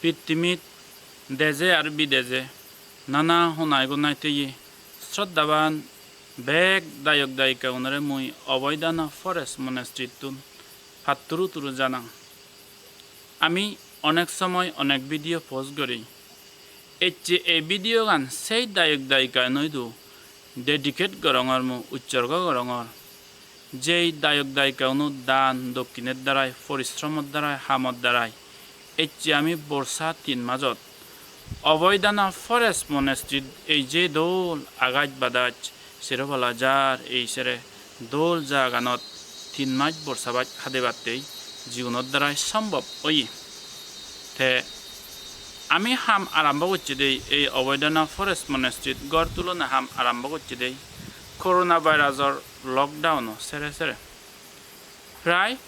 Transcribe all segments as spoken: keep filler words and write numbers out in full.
Pittimit deje ar bideje nana honai gonai teye sroddhaban bek dayok dayikagunore mui Oboidana Forest Monastery-ttun patturu turu janang. Ami onek somoy onek video post gori. Ecche ei video gan sei dayok dayikaunoidu dedicate gorongor, mui utsorgo gorongor. Jei dayok dayikaguno dan dokkinor darai, porisromor darai, hamor darai ecche ami borsa tin majot Oboidana Forest Monastery-t ei je dol agaj badaj, sero pala jar, ei sere dol jaganot tin maj borsa baj hadebattei jigunor darai sombhob oye. Te ami ham arombo gocche dei, ei Oboidana Forest Monastery-t ghor tulona ham arombo gocche dei, Corona virus-or lockdown-o sere sere. Prai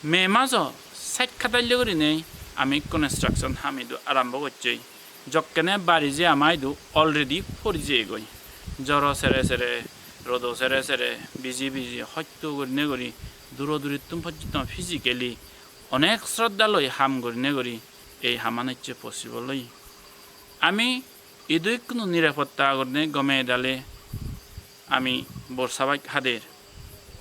May majo sej hadaille gurinei ami construction ham idu arombo gocchei. Jokkene bari je ama idu already pori jeyegoi. Joro sere sere, rodo sere sere, biji biji, hosto gurinei guri, duro durittun pojjonto physically onek sroddha loi ham gurinei guri ei haman ecche possible oye. Ami idu ikkunu nirapotta gurinei gome dale ami borsa baj hader.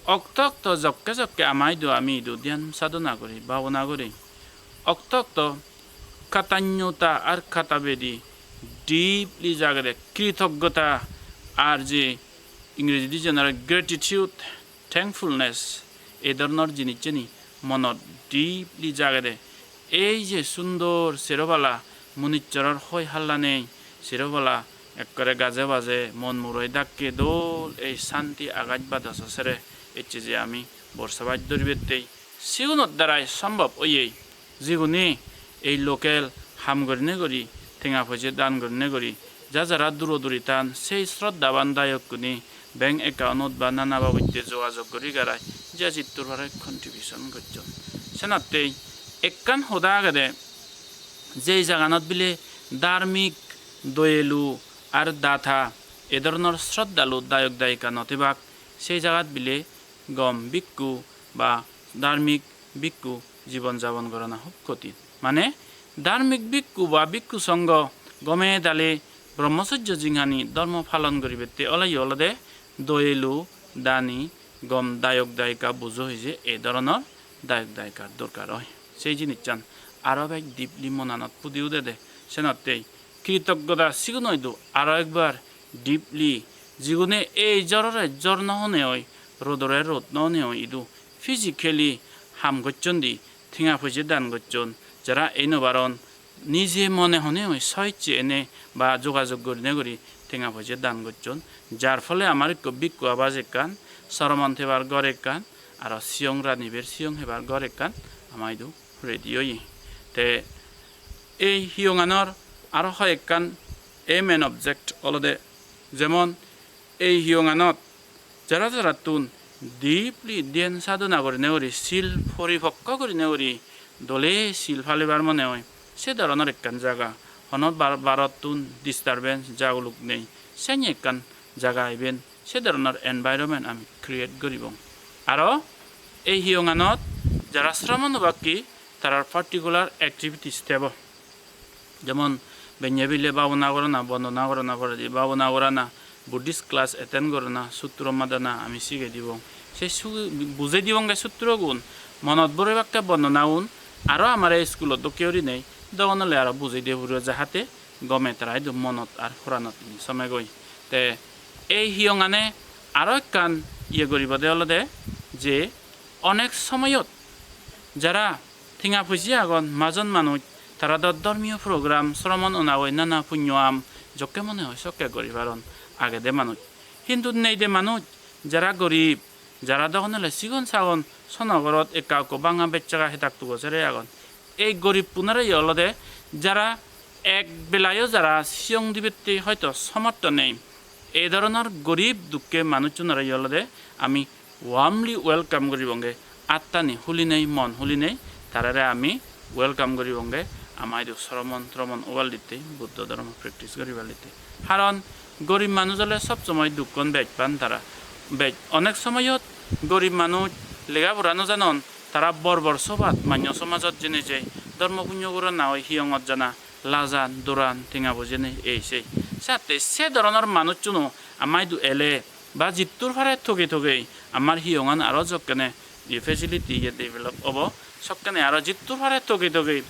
Okto okto jokke jokke ama idu ami idu dhyan sadhona guri, bhabona guri. Okto okto katanyota ar katabedi deeply jagede, kritoggota ar je Ingrejidi jenare gratitude, thankfulness, ei dhoronor jinisseni monot deeply jagede. Ei je sundor sero pala, munissoror hoi halla nei, sero pala ekkore gaje baje, mon muroi dakke dol ei santi agaj badajo sere ecche je ami borsa baj dhoribattei, sigunor darai sombhob oyei. Jigune ei local ham gurinei guri, tenga poije dan gurinei guri, ja jara duro duri tan, sei sroddhaban dayokkune bank account-ot ba nana babotte jogajog guri garai je jittur pare contribution gocchon. Senottei ekkan hoda agede, jei jaganot bile dharmik doyelu ar data e dhoronor sroddhalu dayok dayika no thebak, sei jagat bile gom bhikkhu ba dharmik bhikkhu jibon jabon gorana hub kotin. Mane dharmik bhikkhu ba bhikkhu songho gome dale brahmacharya jinghani dhormo palon guribatte oleyo olode doyelu, dani, gom dayok dayika bujo hije ei dhoronor dayok dayikar dorkar oi. Sei jinissan aro bej deeply monanot pudi udede. Senottei kritoggota sigunoidu aro ekbar deeply, jigune ei jorore jor no hone oi, rodore rod no hone oi, idu physically ham gocchon di, tenga poije dan gocchon, jara ei no paron, nije mone hone oi soicche ene ba jogajog gurine guri tenga poije dan gocchon, jar phole amar ikko bhikkhu abaj ekkan, soromon thebar ghor ekkan, aro siyong raniber siyong hebar ghor ekkan ama idu ready oye. Te ei hiyonganor aro hoi ekkan aim and object olode, jemon ei hiyonganot jara jarattun deeply dhyan sadhona gurinei guri, sil poripokko gurinei guri, dole sil palibar mone oi, se dhoronor ekkan jaga, hono bar-, barottun disturbance jaguluk nei, seni ekkan jaga iben, se dhoronor environment ami create guribong. Aro ei hiyonganot jara sromon obakki, tarar particular activities thebo. Jemon benne bile bhabona gorana, bondona gorana, poredi bhabona gorana, Buddhist class attend gorana, sutro madana ami sigei dibong. Se su-, bujei dibonge sutrogun, monot borebakke bondonagun, aro amare iskulot dokke gurinei dogon ole aro bujei de puribo, jahate gome tara idu monot ar poranot somegoi. Te ei hiyongane aro ekkan iye guribode olode je onek somoyot jara tenga poije agon, majon manuj, tara do dhormiyo program, sromon onagoi, nana punyo am jokke mone hoi sokke guri paron, agede manuj. Hintu neide manuj, jara gorib, jara dogon ole sigon sagon, sono gorot ekka ekko banga bej jaga hedak tugo sere agon. Ei goribpunore ye olode jara ek belayo jara siyong dibatte hoito somortho nei, ei dhoronor gorib dukke manuchchunore ye olode ami warmly welcome guribonge, attani hulinei, mon hulinei tarare ami welcome guribonge, ama idu sromon tromon obalditte, Buddho dhormo practice guribalditte. Haron gorib manuj ole sob somoi dukkon bej pan tara. Bej onek somoyot gorib manuj lega pora no janon, tara bor bor sobat manyo somajot jeinei jei, Dhormo punyo gorana oi, hiyongot jana, lajan, doran, tenga poje nei, ei sei. Satte se dhoronor manucchuno ama idu ele ba jittur pare togei togei amar hiyongan aro jokkene ye facility ye develop obo, sokkene aro jittur pare togei togei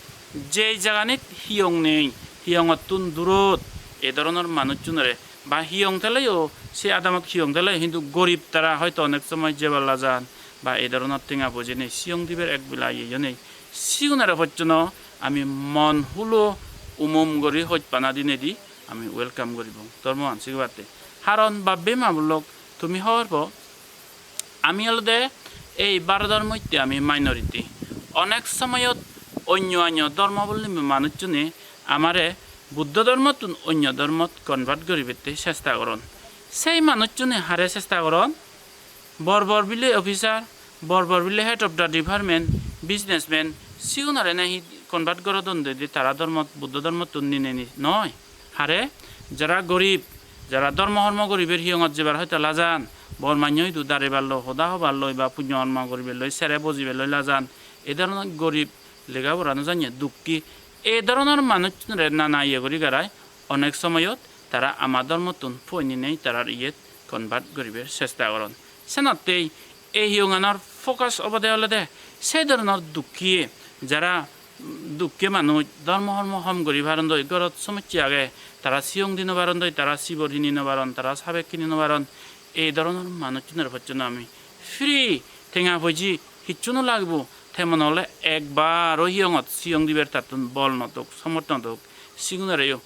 jei jaganit hiyong nei, hiyongottun durot ei dhoronor manucchunore ba hiyong teleyo, se adamot hiyong teleyo hintu gorib tara hoito onek somoy jebar lajan ba ei dhoronor tenga poje nei, siyong dibar ek bela iyeyo nei. Sigunore pojjono ami mon hulo umum guri hojpana dinedi ami welcome guribong dhormoan sigibatte. Haron babbe ma-bon lok, tumi hobor po, ami olode ei Bharodor moddhe ami minority. Onek somoyot onyo onyo dhormo bolli manucchune amare Buddho dhormottun onyo dhormot convert guribette chesta goron. Sei manucchune hare chesta goron? Bor bor bile officer, bor bor bile head of the department, businessman, sigunore nahi convert gorodon de, de tara dhormot, Buddho dhormottun nineni noi. Hare, jara gorib, jara dhormo hormo guribar hiyongot jebar hoito lajan, bor mannyo idu dareballo, hoda hoballo, ba punyo hormo guriballoi, sere bojiballoi lajan, ei dhoronor gorib, lega pora no janye, dukki, ei dhoronor manucchunore nana iye guri garai onek somoyot tara ama dhormottun poi ninei tarar iyet convert guribar chesta goron. Senottei ei hiyonganor focus obode olode sei dhoronor dukkiye, jara dukke manuj, dhormo hormo hom guri parondoi, gorot somosse age, tara siyong di no parondoi, tara sibor hini no paron, tara sabek hini no paron, ei dhoronor manucchunore pojjono ami free, tenga poije hissu no lagibo, te mone ole ekbaro hiyongot siyong dibar tattun bol no dok, somorth no dok, sigunoreyo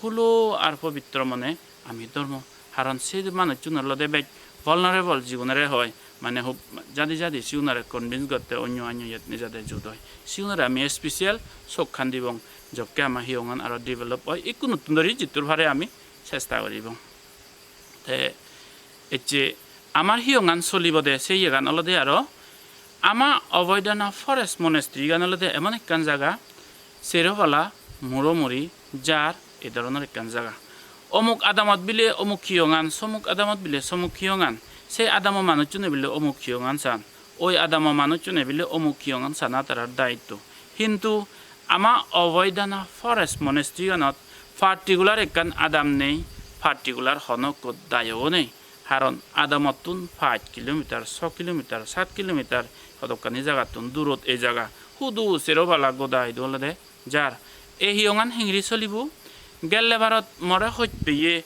hulo ar pobitro mone ami dhormo. Haron se manucchun olode bej vulnerable, jigunore hoi, mane hub jadi jadi, sigunore convince gotte onyo anyo iyot nejade jut oi. Sigunore ami special sokkan dibong, jokke ama hiyongan aro develop oi, ikkunuttun dori jittur pare ami chesta guribong. Te ecche amar hiyongan solibode se iyegan olode aro ama Abhoydana Forest Monastery gan olode emon ekkan jaga, sero pala muro muri jar ei dhoronor ekkan jaga. Omuk adamot bile omuk hiyongan, somuk adamot bile somuk hiyongan, se adamo manucchune bile omuk hiyongan san, oi adamo manucchune bile omuk hiyongan sana tarar daitto. Hintu ama Abhoydana Forest Monastery ganot particular ekkan adam nei, particular hono ekko dayogo nei. Haron adamottun pach kilometer, so kilometer, sat kilometer hodokkani jagattun durot ei jaga. Hudu sero pala goda idu olode jar. Ei hiyongan hengiri solibo? Gelle barot more hoj peye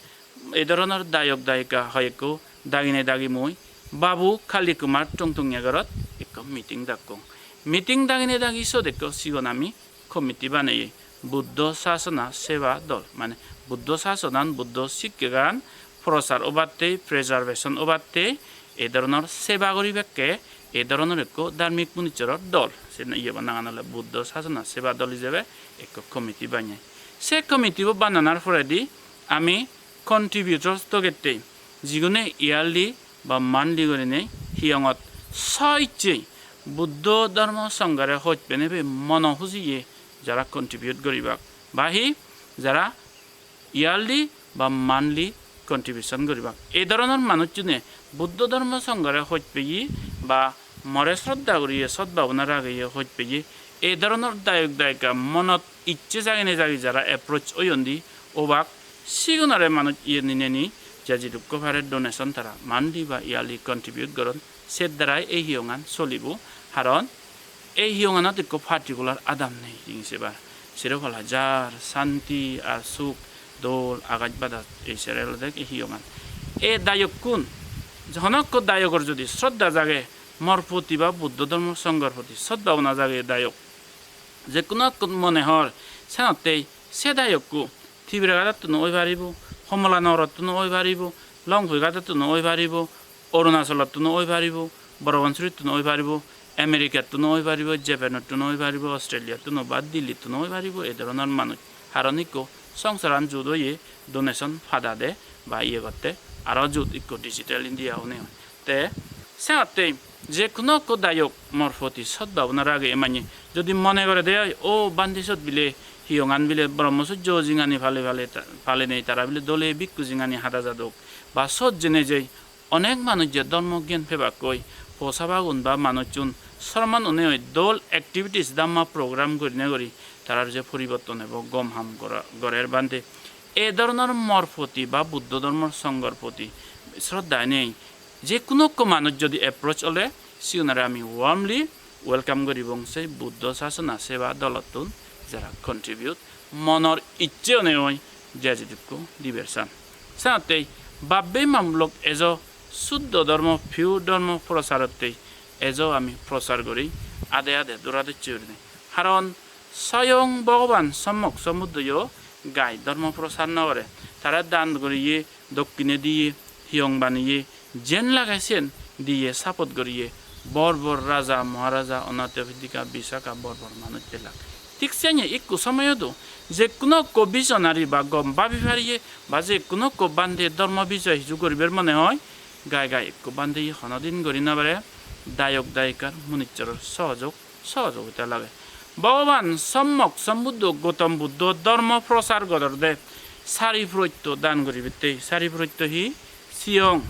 ei dhoronor dayok dayika hoyekko dagine dagi mui Babu Kali Kumar Tongtongya gorot ekko meeting dakkong. Meeting dagine dagi siyot ekko sigon ami committee baneye, Buddho Sasana Seba Dol, mane Buddho Sasonan, Buddho sikkegan prochar obatte, preservation obatte, ei dhoronor seba guribakke ei dhoronor ekko dharmik munichoror dol. Se iye ba nangan ole Buddho Sasana Seba Dol ijebe ekko committee baneye. Se committee bo bananar poredi ami contributors togette, jigune yearly ba monthly gurinei hiyongot so icche Buddho Dhormo Songhore hoj penebe mono hujiye jara contribute guribak, ba hi jara yearly ba monthly contribution guribak. Ei dhoronor manucchune Buddho Dhormo Songhore hoj peye ba more sroddha guriye, sot bhabona rageye hoj peye, ei dhoronor dayok dayika monot icche jagine jagi jara approach oyondi obak, sigunore manuj iye nineni je jidukko pare donation tara monthly ba yearly contribute goron, se darai ei hiyongan solibo. Haron ei hiyonganot ekko particular adam nei, rini sebar. Sero pala jar, santi ar suk, dol, agaj badas, ei sere olode ei hiyongan. Ei dayokkun, hono ekko dayogor jodi sroddha jage, mor proti ba Buddho Dhormo Songhor proti sot bhabona jage dayok, je hono ekko mone hor, senottei se dayokko Tibragadattun oi paribo, Homolanagarottun oi paribo, Longpui Gadattun oi paribo, Arunachalottun oi paribo, Borapansuryttun oi paribo, Americattun oi paribo, Japanottun oi paribo, Australiattun ba Delhittun oi paribo, ei dhoronor manuj. Haron ikko songsaran jut oye donation padade ba iye gotte, aro jut ikko Digital India une. Te senottei je hono ekko dayok mor proti sot bhabona rageye manye jodi mone gorede oi, o bhante sot bile hiyongan bile Brahmacharya jingani pale pale ta-, palenei, tara bile dole bhikkhu jingani hada jadok, ba sot jeinei jei onek manuj je dhormo gyan pebakkoi, posabagun ba manuchun Sromonunoi dol activities, dhamma program gurinei guri tarar je poriborton ebo, gom ham gora-, gorer bhante. Ei dhoronor mor poti ba Buddho dhormor songhor poti sroddha nei, je hono ekko manuj jodi approach ole, sigunore ami warmly welcome guribong sei Buddho Sasona Seva Dolottun, jara contribute, monor icche onei oi je jidukko diber san. Senottei bab-bei ma-bon lok, ejo suddho dhormo, pure dhormo procharottei ejo ami prochar guri, ade ade dora docche gurinei. Haron soyong Bhogoban Sommok Sombuddhoyo gai dhormo prochar nw gore. Tare dan guriye, dokkine diye, hiyong baniye, jen lage siyen diye, support guriye, bor bor raja, maharaja, Anathapindika, Visakha, bor bor manuj elak. Thik senne ikko somoyot o je hono ekko visionary ba gom babi pariye ba je hono ekko bhante dhormo bisoy hissu guribar mone hoi, gai gai ekko bhanteye honodin guri nw pare, dayok dayikar munichchoror sohojog, sohojogita lage. Bhogoban Sommok Sombuddho Goutom Buddho dhormo prochar gorede sari proitto dan guribatte. Sari proitto hi? Siyong,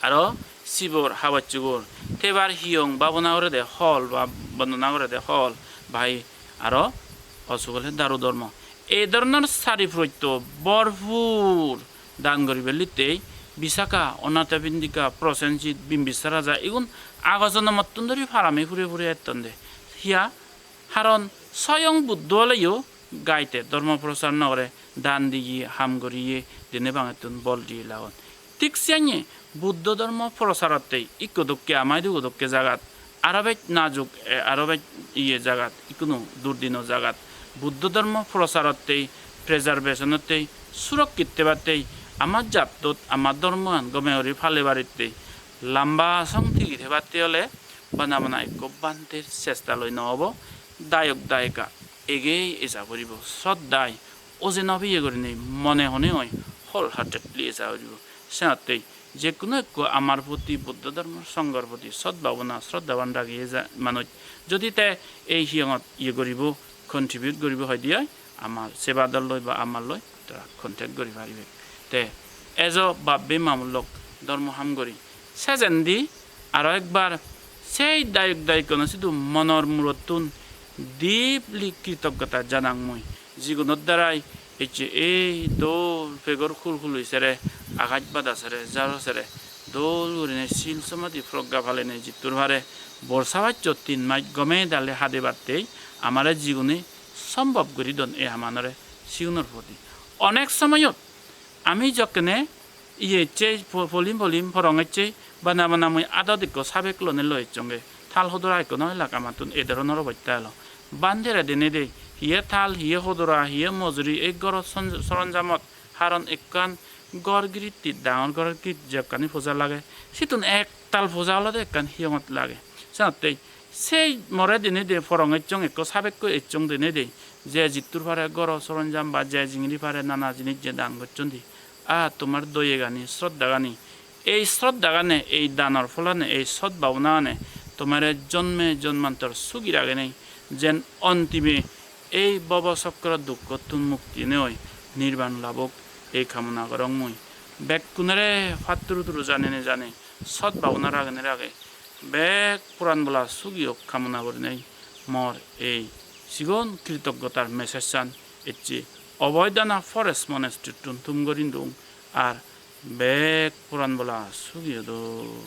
aro sibor, habor subor, thebar hiyong bhabona gorede hol ba bondona gorede hol, bai aro osuk ole daru dhormo. Ei dhoronor sari proitto bhorpur dan guribar littei Visakha, Anathapindika, Prosenjit, Bimbisar raja, igun ago jonomottun dhuri parami puri puri ettonde. Hiya? Haron soyong Buddho oleyo gaite dhormo prochar nw gore, dan diye, ham guriye, dine bangettun bol diye lagon. Thik senne Buddho dhormo procharottei ikko dokke ama idu dokke jagat, aro bej najuk, e, aro bej iye jagat, ikkunu durdino jagat Buddho dhormo procharottei, preservation-ottei, surakkit thebattei, ama jattot ama dhormoan gome guri palebarittei, lamba song tigi thebattei ole bana bana ekko bhanter chesta loi nw obo, dayok dayika egei eja puribo, sroddhai ojei nw peye gurinei mone hone oi wholeheartedly eja puribo. Senottei je hono ekko amar poti, Buddho dhormor songhor poti sot bhabona, sroddhaban ragiye ja manuj, jodi te ei hiyongot iye guribo, contribute guribo hoide oi, amar Seva Dol loi ba amar loi tara contact guri paribe. Te ejo bab-bei ma-bon lok, dhormo ham guri sejendi aro ekbar sei dayok dayikkuno sidu monor murottun deeply kritoggota janang mui, jigunor darai ecche ei dol pegor hul hului sere, agaj bada sere, jaro sere dol gurinei sil somadhi progga palinei jittur pare borsa baccho tin mas gome dale hadebattei amare jigune sombhob guri don ei hamanore, sigunor poti. Onek somoyot ami jokkene iye ecche po-, polim polim porong ecche, bana bana mui adot ekko sabek lonei loi ecchonge. Thal hodora ekko nw elak amattun, ei dhoronor obosta elo. Bhantere dinei dei, hiye thal, hiye hodora, hiye mojuri, ei ghoro son-, soronjamot, haron ekkan ghor giritti, dangor ghor giritti jekkani puja lage, sittun ektal puja olode ekkan hiyongot lage. Senottei sei more dinei dei porong ecchong, ekko sabekko ecchong dinei dei, je jittur pare ghoro soronjam ba je jingiri pare nana jinis je dan gocchondi, ah, tomar doyegani, sroddhagani, ei sroddhagane, ei danor pholane, ei sot bhabonagane tomare jonme jonmantor sugi ragenei, jen ontime ei bhobo chokro dukkottun mukti onei nirban labok, ei kamona gorong mui. Bekkunore patturu turu janei nejane sot bhabona ragenei rage bek poran bola sugi ok kamona gurinei mor ei sigon kritoggotar message-an ecche Abhaidana Forest Monastery-tun thum gorindung, ar bek poran bola sugi odo.